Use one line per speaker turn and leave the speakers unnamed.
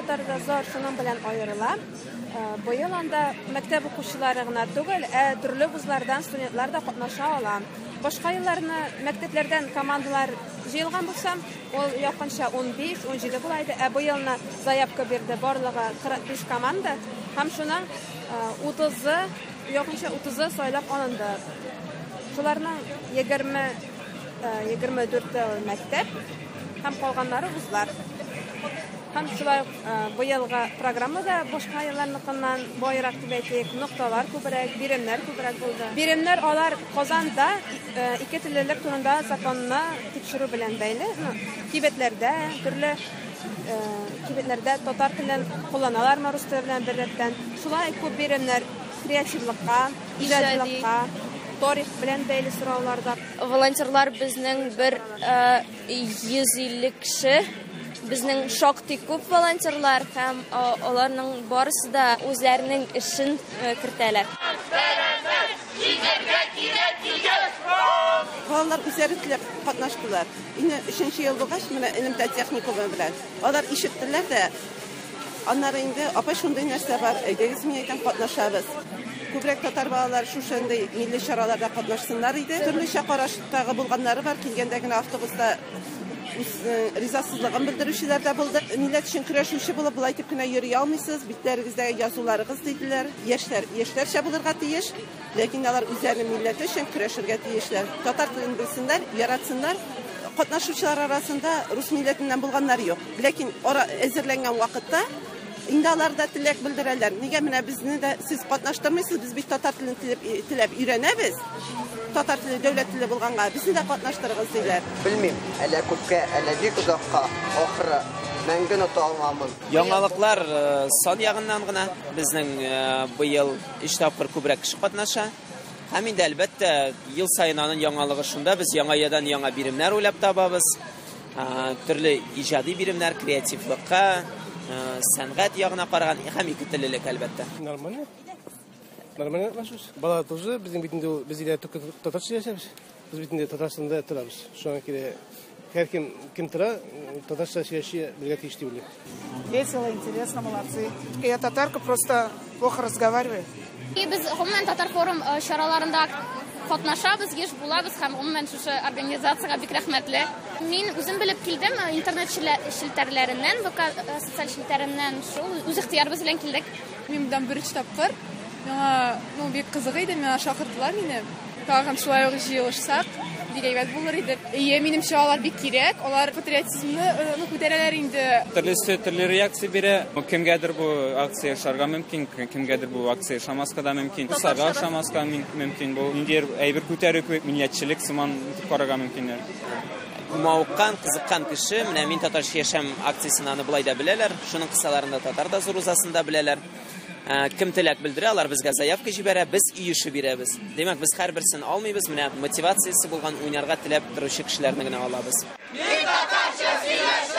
Татар дозор шуның белән аерыла. Быел анда мәктәп укучылары гына түгел, ә төрле вузлардан студентлар да катнаша ала. Башка елларны мәктәпләрдән командалар җыелган булса, ул якынча 15-17 була иде, ә быелны заявка бирде барлыгы 45 команда һәм шуның 30-ы, якынча 30-ы сайлап алынды. Шуларның 20 24-е мәктәп һәм калганнары вузлар. Һәм шулай ук быелгы программа да башка елларныкыннан баерак дип әйтик, нокталар күбрәк, биремнәр күбрәк булды. Биремнәр алар Казанда ике теллелек турында законны тикшерү белән бәйле. Кибетләрдә, төрле кибетләрдә татар телен кулланалармы рус теле белән беррәттән. Шулай күп биремнәр креативлыкка, иҗадилыкка, тарих белән бәйле сораулар да.
Волонтерлар безнең бер 150 кеше. Безнең шактый күп волонтерлар һәм аларның барысы да үзләренең эшен кертәләр.
Балалар үзләре теләп катнаштылар. Инде өченче ел булгач, менә элемтә техникумы белән. Алар ишеттеләр дә, аннары инде апай шундый нәрсә бар, әйдәгез, мин әйтәм, катнашабыз. Күбрәк татар балалары шушындый милли чараларда катнашсыннар иде. Төрлечә караштагы булганнары бар, килгәндә генә автобуста ризасызлыгын белдерүчеләр дә булды. Милләт өчен көрәшүче булып болай итеп кенә йөри алмыйсыз, битләрегездәге язуларыгыз диделәр. Яшьләр яшьләрчә булырга тиеш, ләкин алар үзләренең милләте өчен көрәшергә тиешләр. Татар телен белсеннәр, яратсыннар. Катнашучылар арасында рус милләтеннән булганнар юк. Ләкин ара әзерләнгән вакытта инде алар да теләк белдерәләр. Нигә менә безне дә сез катнаштырмыйсыз, без бит татар телен теләп өйрәнәбез. Татар теле дәүләт теле булганга безне дә катнаштырыгыз диләр.
Белмим, әллә күпкә, әллә бик озакка, ахыры мәңге оныта алмамын.
Яңалыклар сан ягыннан гына безнең быел 3 тапкыр күбрәк кеше катнаша. Һәм инде әлбәттә ел саен аның яңалыгы шунда, без яңа ядан яңа биремнәр уйлап табабыз. Төрле иҗади биремнәр, креативлыкка, сәнгать ягына караган һәм ике теллелек әлбәттә.
Нормально. Нормально отношусь. Бала тоже безнең бит инде без өйдә татарча яшәбез. Без бит инде Татарстанда торабыз. Шуңа күрә һәркем кем тора, татарча сөйләшә белергә тиеш дип уйлыйм.
Весело, интересно, молодцы. Я татарка, просто плохо разговариваю.
И без гомумән татар форум чараларында катнашабыз, еш булабыз һәм гомумән шушы организациягә бик рәхмәтле. Мин үзем белеп килдем интернет челтәрләреннән, ВК социаль челтәреннән, шул үз ихтыярыбыз белән килдек.
Мин моннан беренче тапкыр. Миңа, ну, бик кызык иде, миңа чакырдылар мине. Тагын шулай ук җыелышсак, бик әйбәт булыр иде. Әйе, минемчә алар бик кирәк, алар патриотизмны, ну, күтәрәләр инде.
Төрлесе төрле реакция бирә. Кемгәдер бу акция ошарга мөмкин, кемгәдер бу акция ошамаска да мөмкин. Русларга ошамаска мөмкин. Бу ниндидер әйбер күтәрү кебек милләтчелек сыман итеп карарга мөмкиннәр.
Мавыккан, кызыккан кеше, менә мин татарча яшәм акциясен аны болай да беләләр. Шуның кысаларында татар да зур узасын да беләләр. Кем теләк белдерә, алар безгә заявка җибәрә, без өй эше бирәбез. Димәк, без һәрберсен алмыйбыз, менә мотивациясе булган, уйнарга теләп торучы кешеләрне генә алабыз.
Мин татарча сөйләшәм!